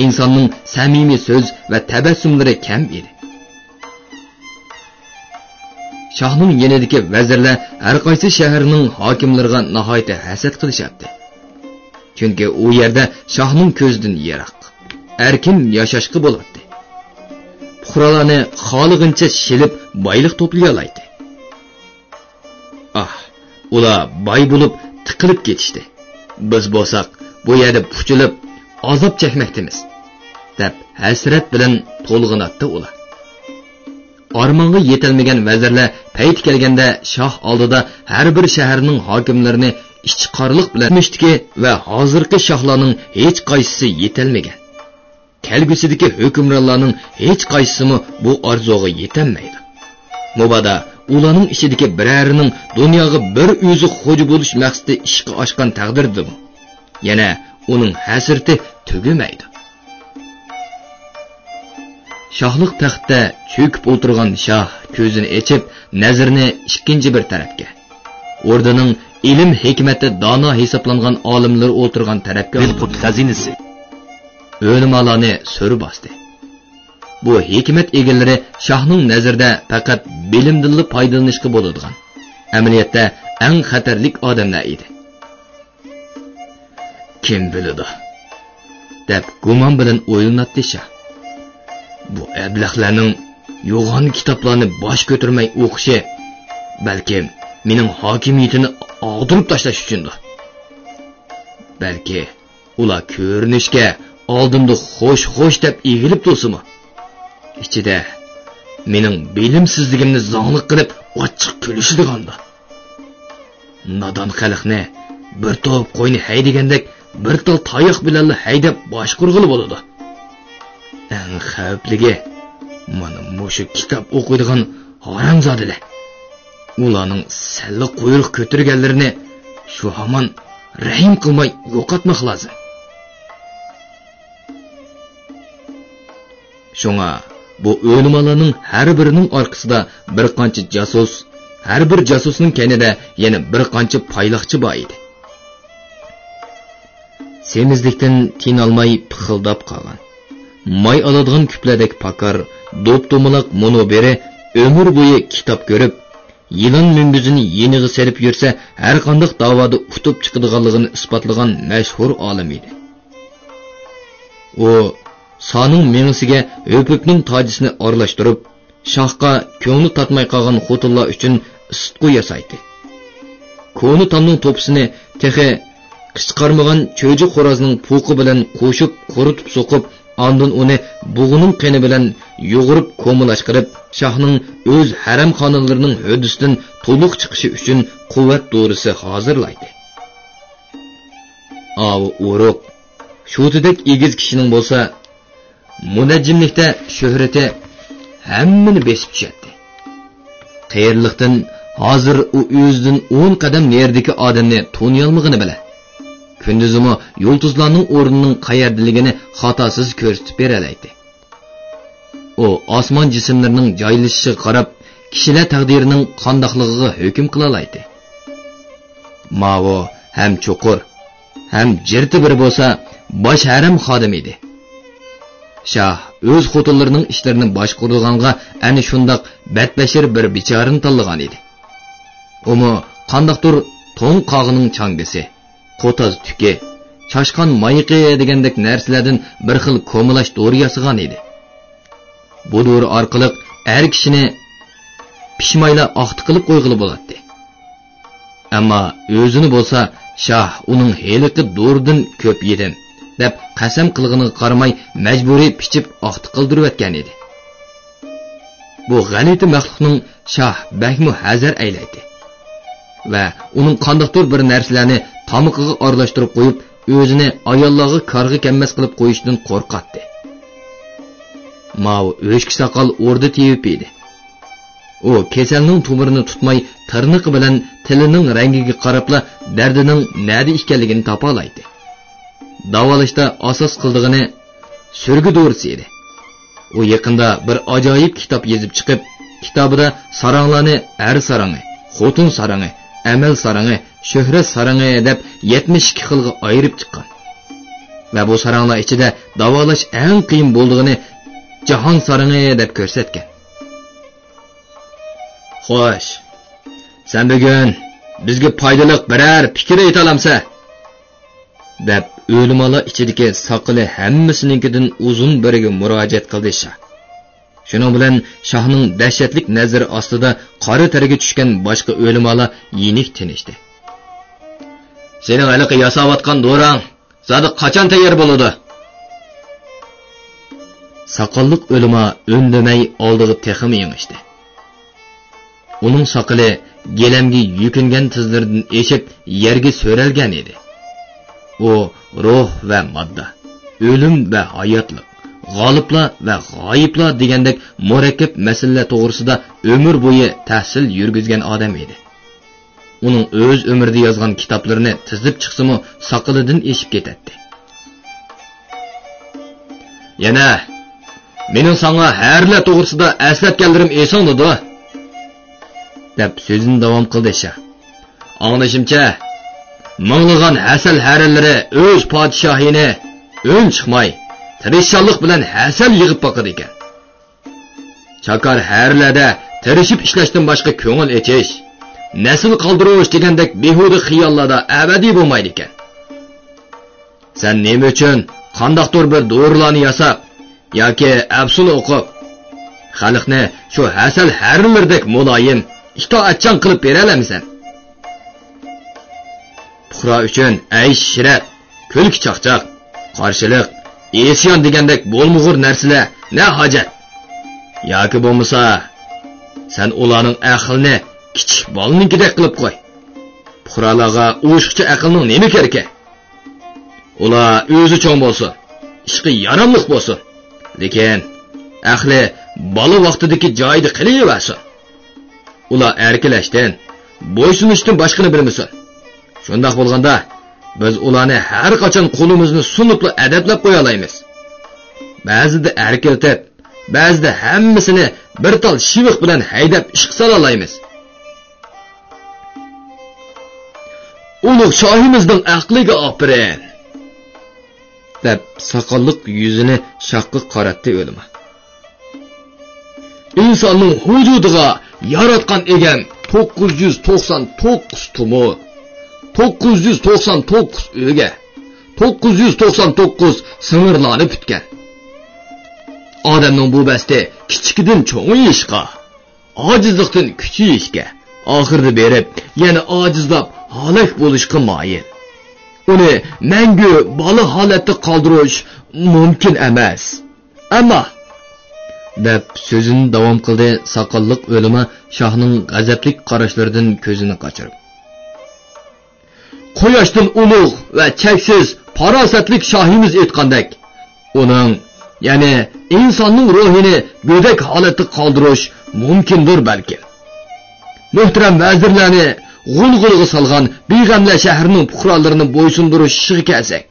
ئىنساننىڭ سەمىمىي سۆز ۋە تەبەسسۇملىرى كەم ئىدى. شاھنىڭ يېنىدىكى ۋەزىرلەر ھەرقايسى شەھەرنىڭ ھاكىملىرىغا ناھايىتى ھەسەت قىلىشاتتى. چۈنكى ئۇ يەردە شاھنىڭ كۆزىدىن يىراق، ئەركىن ياشاشقا بولاتتى. پۇقرالارنى خالىغىنىچە شىلىپ، بايلىق توپلىيالايتتى. ئاھ، ئۇلار باي بولۇپ، تىقىلىپ كېتىشتى. بىز بولساق، بۇ يەردە پۇچىلىپ، ئازاب چەكمەكتىمىز، دەپ ھەسرەت بىلەن تولغىناتتى ئۇلار. ئارمانغا يېتەلمىگەن ۋەزىرلەر پەيتى كەلگەندە شاھ ئالدىدا ھەر بىر شەھەرنىڭ ھاكىملىرىنى ئىچ قارىلىق بىلەن، ئۆتمۈشتىكى ۋە ھازىرقى شاھلارنىڭ ھېچقايسىسى يېتەلمىگەن. كەلگۈسىدىكى ھۆكۈمرانلارنىڭ ھېچقايسىسىمۇ بۇ ئارزۇغا يېتەلمەيدۇ. مۇبادا ئۇلارنىڭ ئىچىدىكى بىرەرىنىڭ دۇنياغا بىر ئۆزى خوجا بولۇش مەقسىتى ئىشقا ئاشقان تەقدىردىمۇ، يەنە ئۇنىڭ ھەسرىتى تۈگىمەيدۇ. شاھلىق تەختتە چۆكۈپ ئولتۇرغان شاھ كۆزىنى ئېچىپ، نەزىرىنى ئىككىنچى بىر تەرەپكە، ئوردىنىڭ ئىلىم-ھېكمەتتە دانا ھېسابلانغان ئالىملىرى ئولتۇرغان تەرەپكە بىلقۇت خەزىنىسى، ئۆلىمالارنى سۆر باستى. بۇ ھېكمەت ئىگىلىرى شاھنىڭ نەزىرىدە پەقەت بىلىمدىنلا پايدىلىنىشقا بولىدىغان، ئەمەلىيەتتە ئەڭ خەتەرلىك ئادەملەر ئىدى. «كىم بىلىدۇ؟» دەپ گۇمان بىلەن ئويلىناتتى شاھ. «بۇ ئەبلەخلەرنىڭ يوغان كىتابلارنى باش كۆتۈرمەي ئوقۇشى، بەلكىم مېنىڭ ھاكىمىيىتىنى ئاغدۇرۇپ تاشلاش ئۈچۈندۇر. بەلكى ئۇلار كۆرۈنۈشكە ئالدىمدا خوش-خوش دەپ ئېگىلىپ تۇرسىمۇ، ئىچىدە مېنىڭ بىلىمسىزلىكىمنى زاڭلىق قىلىپ ئاچچىق كۈلۈشىدىغاندۇ؟ نادان خەلقنى بىر توپ قوينى ھەيدىگەندەك بىر تال تاياق بىلەنلا ھەيدەپ باشقۇرغىلى بولىدۇ. ئەڭ خەۋپلىكى مانا مۇشۇ كىتاب ئوقۇيدىغان ھارامزادىلەر. ئۇلارنىڭ سەللە قۇيرۇق كۆتۈرگەنلىرىنى شۇ ھامان رەھىم قىلماي يوقاتماق لازىم.» شۇڭا بۇ ئۆلىمالارنىڭ ھەر بىرىنىڭ ئارقىسىدا بىر قانچە جاسۇس، ھەر بىر جاسۇسنىڭ كەينىدە يەنە بىر قانچە پايلاقچى بار ئىدى. سېمىزلىكتىن تىنالماي پىخىلداپ قالغان، ماي ئالىدىغان كۈپلەردەك پاكار، دوپدومىلاق مۇنۇ بىرى ئۆمۈر بويى كىتاب كۆرۈپ، يىلان مۈڭگۈزىنى يېنىغا سېلىپ يۈرسە، ھەرقانداق داۋادا ئۇتۇپ چىقىدىغانلىقىنى ئىسپاتلىغان مەشھۇر ئالىم ئىدى. ئۇ سانىڭ مېڭىسىگە ھۆپۈپنىڭ تاجىسىنى ئارىلاشتۇرۇپ، شاھقا كۆڭلى تارتماي قالغان خوتۇنلار ئۈچۈن ئىسسىتقۇ ياسايتتى. كونا تامنىڭ توپىسىنى تېخى قىچقارمىغان چۆجە خورازنىڭ پوقى بىلەن قوشۇپ، قۇرۇتۇپ سوقۇپ، ئاندىن ئۇنى بۇغىنىڭ قېنى بىلەن يۇغۇرۇپ كومىلاشقۇرۇپ، شاھنىڭ ئۆز ھەرەمخانىلىرىنىڭ ھۆددىسىدىن تولۇق چىقىشى ئۈچۈن قۇۋۋەت دورىسى ھازىرلايتتى. ئاۋۇ ئورۇق، شۇتىدەك ئېگىز كىشىنىڭ بولسا مۇنەججىملىكتە شۆھرىتى ھەممىنى بېسىپ چۈشەتتى. قېرىلىقتىن ھازىر ئۇ ئۆزىدىن ئون قەدەم نېرىدىكى ئادەمنى تونۇيالمىغىنى بىلەن، كۈندۈزىمۇ يۇلتۇزلارنىڭ ئورنىنىڭ قەيەردىلىكىنى خاتاسىز كۆرسىتىپ بېرەلەيتتى. ئۇ ئاسمان جىسىملىرىنىڭ جايلىشىشىغا قاراپ، كىشىلەر تەقدىرىنىڭ قانداقلىقىغا ھۆكۈم قىلالايتتى. ماۋۇ ھەم چوقۇر، ھەم جىرتى بىرى بولسا باش ھەرەم خادىمى ئىدى. شاھ ئۆز خوتۇنلىرىنىڭ ئىشلىرىنى باشقۇرىدىغانغا ئەنە شۇنداق بەتبەشىر بىر بىچارىنى تاللىغان ئىدى. ئۇمۇ قانداقتۇر توڭ قاغىنىڭ چاڭگىسى، قوتاز تۈكى، چاشقان مايىقى دېگەندەك نەرسىلەردىن بىر خىل كومىلاش دورا ياسىغان ئىدى. بۇ دورا ئارقىلىق ئەر كىشىنى پىشمايلا ئاختا قىلىپ قويغىلى بولاتتى. ئەمما ئۆزىنى بولسا شاھ ئۇنىڭ ھېلىقى دورىدىن كۆپ يېدىم دەپ قەسەم قىلغىنىغا قارىماي مەجبۇرىي پىچىپ ئاختا قىلدۇرۇۋەتكەن ئىدى. بۇ غەلىتە مەخلۇقنىڭ شاھ بەكمۇ ھەزەر ئەيلەيتتى ۋە ئۇنىڭ قانداقتۇر بىر نەرسىلەرنى تامىقىغا ئارىلاشتۇرۇپ قويۇپ، ئۆزىنى ئاياللارغا كارغا كەلمەس قىلىپ قويۇشىدىن قورقاتتى. ماۋۇ ئۆچكە ساقال ئوردا تېۋىپى ئىدى. ئۇ كېسەلنىڭ تومۇرىنى تۇتماي، تىرنىقى بىلەن تىلىنىڭ رەڭگىگە قاراپلا دەردىنىڭ نەدە ئىكەنلىكىنى تاپالايتتى. داۋالاشتا ئاساس قىلىدىغىنى سۈرگە دورىسى ئىدى. ئۇ يېقىندا بىر ئاجايىپ كىتاب يېزىپ چىقىپ، كىتابىدا ساراڭلارنى ئەر سارىڭى، خوتۇن سارىڭى، ئەمەل سارىڭى، شۆھرەت سارىڭى دەپ يەتمىش ئىككى خىلغا ئايرىپ چىققان. ۋە بۇ ساراڭلار ئىچىدە داۋالاش ئەڭ قىيىن بولىدىغىنى جاھان سارىڭى دەپ كۆرسەتكەن. خوش، سەن بۈگۈن بىزگە پايدىلىق بىرەر پىكىر ئېيتالامسەن؟ دەپ ئۆلىمالار ئىچىدىكى ساقىلى ھەممىسىنىڭكىدىن ئۇزۇن بىرىگە مۇراجىئەت قىلدى شاھ. شۇنىڭ بىلەن شاھنىڭ دەھشەتلىك نەزىرى ئاستىدا قارا تەرگە چۈشكەن باشقا ئۆلىمالار يېنىك تىنىشتى. سېنىڭ ھېلىقى ياساۋاتقان دوراڭ زادى قاچان تەييار بولىدۇ؟ ساقاللىق ئۆلىما ئۈندىمەي ئالدىغا تېخىمۇ يېڭىشتى. ئۇنىڭ ساقىلى گىلەمگە يۈكۈنگەن تىزلىرىدىن ئېشىپ يەرگە سۆرەلگەن ئىدى. ئۇ روھ ۋە ماددا، ئۆلۈم ۋە ھاياتلىق، غالىپلار ۋە غايىبلار دېگەندەك مۇرەككەپ مەسىلىلەر توغرىسىدا ئۆمۈر بويى تەھسىل يۈرگۈزگەن ئادەم ئىدى. ئۇنىڭ ئۆز ئۆمرىدە يازغان كىتابلىرىنى تىزىپ چىقسىمۇ ساقىلىدىن ئېشىپ كېتەتتى. يەنە، مېنىڭ ساڭا ھەرىلەر توغرىسىدا ئەسلەتكەنلىرىم ئېسىڭدىدۇ؟ دەپ سۆزىنى داۋام قىلدى شاھ. ئاڭلىشىمچە، مىڭلىغان ھەسەل ھەرىلىرى ئۆز پادىشاھىنى ئۈن چىقماي، تىرىشچانلىق بىلەن ھەسەل يىغىپ باقىدىكەن. چاكار ھەرىلەردە تىرىشىپ ئىشلەشتىن باشقا كۆڭۈل ئېچىش، نەسىل قالدۇرۇش دېگەندەك بىھۇدە خىياللاردا ئەبەدىي بولمايدىكەن. سەن نېمە ئۈچۈن قانداقتۇر بىر دورىلارنى ياساپ ياكى ئەپسۇنە ئوقۇپ، خەلقنى شۇ ھەسەل ھەرىلىرىدەك مۇلايىم، ئىتائەتچان قىلىپ بېرەلەمسەن؟ پۇقرا ئۈچۈن ئەيش-ئىشرەت، كۈلكە-چاقچاق، قارشىلىق، ئىسيان دېگەندەك بولمىغۇر نەرسىلەر نە ھاجەت؟ ياكى بولمىسا، سەن ئۇلارنىڭ ئەقلىنى كىچىك بالىنىڭكىدەك قىلىپ قوي. پۇقرالارغا ئوشۇقچە ئەقىلنىڭ نېمە كېرىكى؟ ئۇلار ئۆزى چوڭ بولسۇن، ئىشقا ياراملىق بولسۇن، لېكىن ئەقلى بالا ۋاقتىدىكى جايىدا قېلىۋەرسۇن. ئۇلار ئەركىلەشتىن، بويسۇنۇشتىن باشقىنى بىلمىسۇن. شۇنداق بولغاندا، بىز ئۇلارنى ھەر قاچان قولىمىزنى سۇنۇپلا ئەدەپلەپ قويالايمىز. بەزىدە ئەركىلىتىپ، بەزىدە ھەممىسىنى بىر تال شىۋىق بىلەن ھەيدەپ ئىشقا سالالايمىز. ئۇلۇغ شاھىمىزنىڭ ئەقلىگە ئاپىرىن! دەپ، ساقاللىق يۈزىنى شاھقا قاراتتى ئۆلىما. ئىنساننىڭ ۋۇجۇدىغا ياراتقان ئىگەم توققۇز يۈز توقسان توققۇز تومۇر، توققۇز يۈز توقسان توققۇز ئۆگە، توققۇز يۈز توقسان توققۇز سىڭىرلارنى پۈتكەن. ئادەمنىڭ بۇ بەستى كىچىكىدىن چوڭىيىشقا، ئاجىزلىقتىن كۈچىيىشكە، ئاخىرىدا بېرىپ يەنە ئاجىزلاپ ھالاك بولۇشقا مايىل. ئۇنى مەڭگۈ بالا ھالەتتە قالدۇرۇش مۇمكىن ئەمەس. ئەمما، دەپ سۆزىنى داۋام قىلدى ساقاللىق ئۆلىما شاھنىڭ غەزەپلىك قاراشلىرىدىن كۆزىنى قاچۇرۇپ. قۇياشتىن ئۇلۇغ ۋە چەكسىز پاراسەتلىك شاھىمىز ئېيتقاندەك، ئۇنىڭ، يەنى ئىنساننىڭ روھىنى گۆدەك ھالەتتە قالدۇرۇش مۇمكىندۇر بەلكىم. مۆھتەرەم ۋەزىرلەرنى غۇلغۇلىغا سالغان بىغەملەر شەھىرىنىڭ پۇقرالىرىنى بويسۇندۇرۇش ئىشىغا كەلسەك،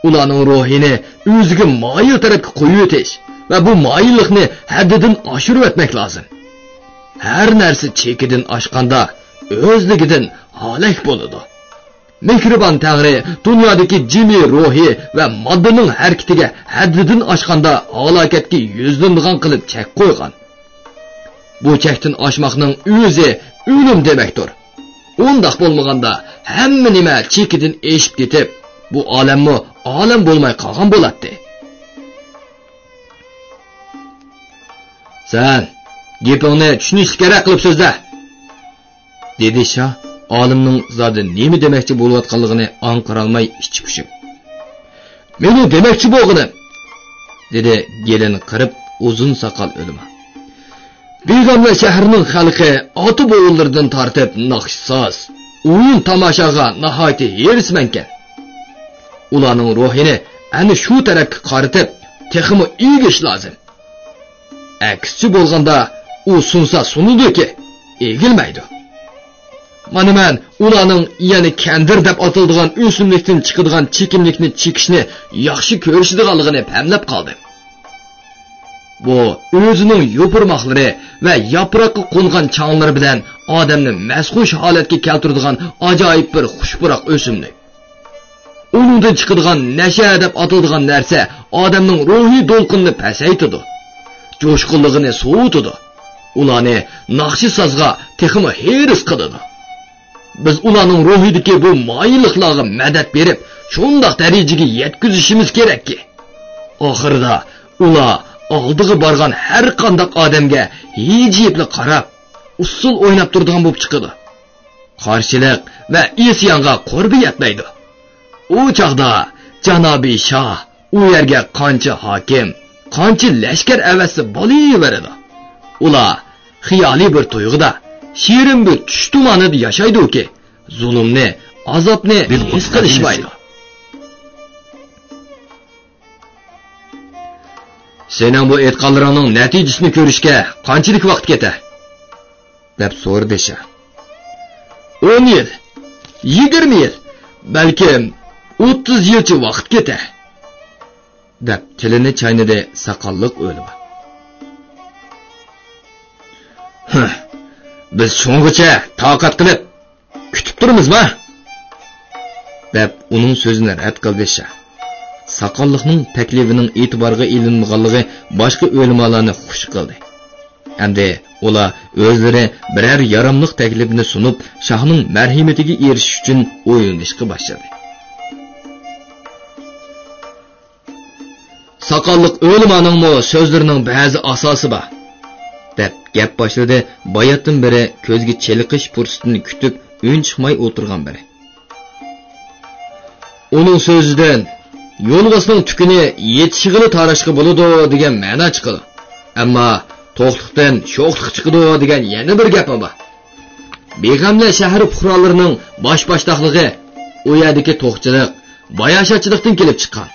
ئۇلارنىڭ روھىنى ئۆزىگە مايىل تەرەپكە قويۇۋېتىش ۋە بۇ مايىللىقنى ھەددىدىن ئاشۇرۇۋەتمەك لازىم. ھەر نەرسە چېكىدىن ئاشقاندا، ئۆزلۈكىدىن ھالاك بولىدۇ. مېھرىبان تەڭرى دۇنيادىكى جىمى روھى ۋە ماددىنىڭ ھەرىكىتىگە ھەددىدىن ئاشقاندا ھالاكەتكە يۈزلىنىدىغان قىلىپ چەك قويغان. بۇ چەكتىن ئاشماقنىڭ ئۆزى ئۆلۈم دېمەكتۇر. ئۇنداق بولمىغاندا، ھەممە نېمە چېكىدىن ئېشىپ كېتىپ، بۇ ئالەممۇ ئالەم بولماي قالغان بولاتتى. سەن گېپىڭنى چۈشىنىشلىكرەك قىلىپ سۆزلە، دېدى شاھ ئالىمنىڭ زادى نېمە دېمەكچى بولۇۋاتقانلىقىنى ئاڭقىرالماي ئىچى پۇشۇپ. مېنىڭ دېمەكچى بولغىنىم، دېدى گېلىنى قىرىپ ئۇزۇن ساقال ئۆلىما. بىغەملەر شەھىرىنىڭ خەلقى ئاتا-بوۋىلىرىدىن تارتىپ ناخشا-ساز، ئويۇن-تاماشاغا ناھايىتى ھېرىسمەنكەن. ئۇلارنىڭ روھىنى ئەنە شۇ تەرەپكە قارىتىپ، تېخىمۇ ئىگىش لازىم. ئەكسىچە بولغاندا، ئۇ سۇنسا سۇنىدۇكى، ئېگىلمەيدۇ. مانا مەن ئۇلارنىڭ يەنە كەندىر دەپ ئاتىلىدىغان ئۆسۈملۈكتىن چىقىدىغان چېكىملىكنى چېكىشنى ياخشى كۆرۈشىدىغانلىقىنى پەملەپ قالدىم. بۇ ئۆزىنىڭ يوپۇرماقلىرى ۋە ياپراققا قونغان چاڭلىرى بىلەن ئادەمنى مەستخۇش ھالەتكە كەلتۈرىدىغان ئاجايىپ بىر خۇش پۇراق ئۆسۈملۈك. ئۇنىڭدىن چىقىدىغان نەشە دەپ ئاتىلىدىغان نەرسە ئادەمنىڭ روھىي دولقۇنىنى پەسەيتىدۇ، جوشقۇنلۇقىنى سوۋۇتىدۇ، ئۇلارنى ناخشا-سازغا تېخىمۇ ھېرىس قىلىدۇ. بىز ئۇلارنىڭ روھىدىكى بۇ مايىللىقلارغا مەدەت بېرىپ، شۇنداق دەرىجىگە يەتكۈزۈشىمىز كېرەككى، ئاخىرىدا ئۇلار ئالدىغا بارغان ھەر قانداق ئادەمگە ھىجىيىپلا قاراپ، ئۇسسۇل ئويناپ تۇرىدىغان بولۇپ چىقىدۇ. قارشىلىق ۋە ئىسيانغا قۇربى يەتمەيدۇ. ئۇ چاغدا جانابىي شاھ ئۇ يەرگە قانچە ھاكىم، قانچە لەشكەر ئەۋەتسە بولۇۋېرىدۇ. ئۇلار خىيالىي بىر تۇيغۇدا، شېرىن بىر چۈش تۇمانىدا ياشايدۇكى، زۇلۇمنى، ئازابنى ھېس قىلىشمايدۇ. سېنىڭ بۇ ئېيتقانلىرىڭنىڭ نەتىجىسىنى كۆرۈشكە قانچىلىك ۋاقىت كېتە؟ دەپ سورىدى شاھ. ئون يىل، يىگىرمە يىل، بەلكىم ئوتتۇز يىلچە ۋاقىت كېتە، دەپ تىلىنى چاينىدى ساقاللىق ئۆلىما. ھە، بىز شۇڭغىچە تاقەت قىلىپ كۈتۈپ تۇرىمىزما؟ دەپ ئۇنىڭ سۆزىنى رەت قىلدى شاھ. ساقاللىقنىڭ تەكلىپىنىڭ ئېتىبارغا ئېلىنمىغانلىقى باشقا ئۆلىمالارنى خۇش قىلدى. ئەمدى ئۇلار ئۆزلىرى بىرەر ياراملىق تەكلىپنى سۇنۇپ، شاھنىڭ مەرھىمىتىگە ئېرىشىش ئۈچۈن ئويلىنىشقا باشلىدى. ساقاللىق ئۆلىمانىڭمۇ سۆزلىرىنىڭ بەزى ئاساسى بار، دەپ گەپ باشلىدى باياتتىن بېرى كۆزگە چېلىقىش پۇرسىتىنى كۈتۈپ ئۈن چىقماي ئولتۇرغان بىرى. ئۇنىڭ سۆزىدىن يولۋاسنىڭ تۈكىنى يېتىشىغىلا تاراشقا بولىدۇ دېگەن مەنا چىقىدۇ. ئەمما توقلۇقتىن شوخلۇق چىقىدۇ دېگەن يەنە بىر گەپمۇ بار. بىغەملەر شەھىرى پۇقرالىرىنىڭ باش-باشتاقلىقى ئۇ يەردىكى توقچىلىق، باياشاتچىلىقتىن كېلىپ چىققان.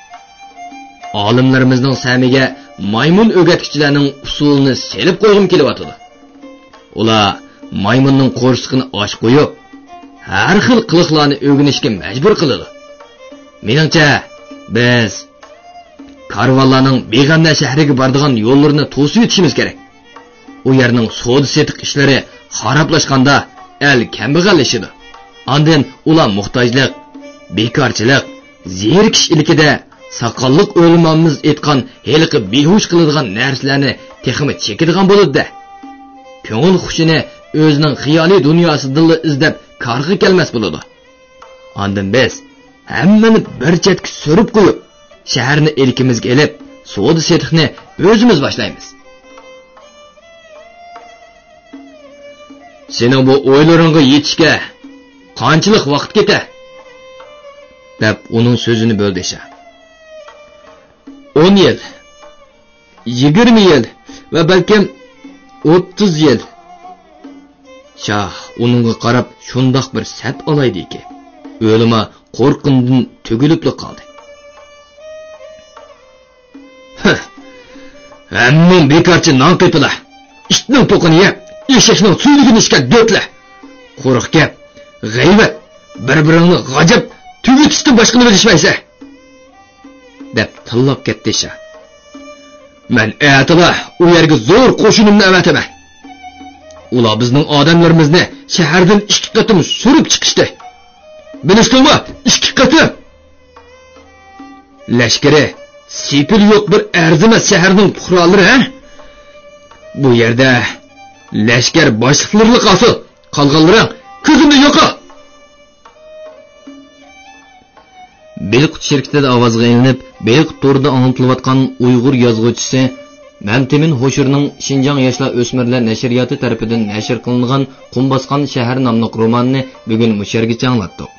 ئالىملىرىمىزنىڭ سەمىگە مايمۇن ئۆگەتكۈچىلەرنىڭ ئۇسۇلىنى سېلىپ قويغۇم كېلىۋاتىدۇ. ئۇلار مايمۇننىڭ قورسىقىنى ئاچ قويۇپ، ھەر خىل قىلىقلارنى ئۆگىنىشكە مەجبۇر قىلىدۇ. مېنىڭچە، بىز كارۋانلارنىڭ بىغەملەر شەھىرىگە بارىدىغان يوللىرىنى توسۇۋېتىشىمىز كېرەك. ئۇ يەرنىڭ سودا-سېتىق ئىشلىرى خارابلاشقاندا، ئەل كەمبەغەللىشىدۇ. ئاندىن ئۇلار موھتاجلىق، بىكارچىلىق، زېرىكىش ئىلكىدە ساقاللىق ئۆلىمامىز ئېيتقان ھېلىقى بىھوش قىلىدىغان نەرسىلەرنى تېخىمۇ چېكىدىغان بولىدۇ-دە. كۆڭۈل خۇشىنى ئۆزىنىڭ خىيالىي دۇنياسىدىنلا ئىزدەپ كارغا كەلمەس بولىدۇ. ئاندىن بىز ھەممىنى بىر چەتكە سۈرۈپ قويۇپ، شەھەرنى ئىلكىمىزگە ئېلىپ، سودا-سېتىقنى ئۆزىمىز باشلايمىز. سېنىڭ بۇ ئويلىرىڭغا يېتىشكە قانچىلىك ۋاقىت كېتە؟ دەپ ئۇنىڭ سۆزىنى بۆلدى شاھ. ئون يىل، يىگىرمە يىل ۋە بەلكىم ئوتتۇز يىل. شاھ ئۇنىڭغا قاراپ شۇنداق بىر سەت ئالايدىكەن. ئۆلىما قورققىنىدىن تۈگۈلۈپلا قالدى. ھە، ھەممىڭ بىكارچى نان قېپىلا. ئىتنىڭ پوقىنى يەپ، ئېشەكنىڭ سۈيدۈكىنى ئىچكەن دۆتلە. قۇرۇق گەپ، غەيۋەت، بىر-بىرىڭنى غاجاپ تۈگىتىشتىن باشقىنى بىلىشمەيسەن، دەپ تىللاپ كەتتى شاھ. مەن ئەتىلا ئۇ يەرگە زور قوشۇنۇمنى ئەۋەتىمەن. ئۇلار بىزنىڭ ئادەملىرىمىزنى شەھەردىن ئىككى قېتىم سۈرۈپ چىقىشتى. بىلىشتىڭمۇ؟ ئىككى قېتىم! لەشكىرى سېپىلى يوق بىر ئەرزىمەس شەھەرنىڭ پۇقرالىرى، ھە؟ بۇ يەردە لەشكەر باشلىقلىرىلا قالسۇن، قالغانلىرىڭ كۆزۈمدىن يوقال! بېلىق تۇتۇش شىركىتىدە ئاۋازغا ئېلىنىپ، بېلىق تورىدا ئاڭلىتىلىۋاتقان ئۇيغۇر يازغۇچىسى مەمتىمىن ھوشۇرنىڭ شىنجاڭ ياشلار ئۆسمۈرلەر نەشرىياتى تەرىپىدىن نەشر قىلىنغان قۇم باسقان شەھەر ناملىق رومانىنى بۈگۈن مۇشۇ يەرگىچە ئاڭلاتتۇق.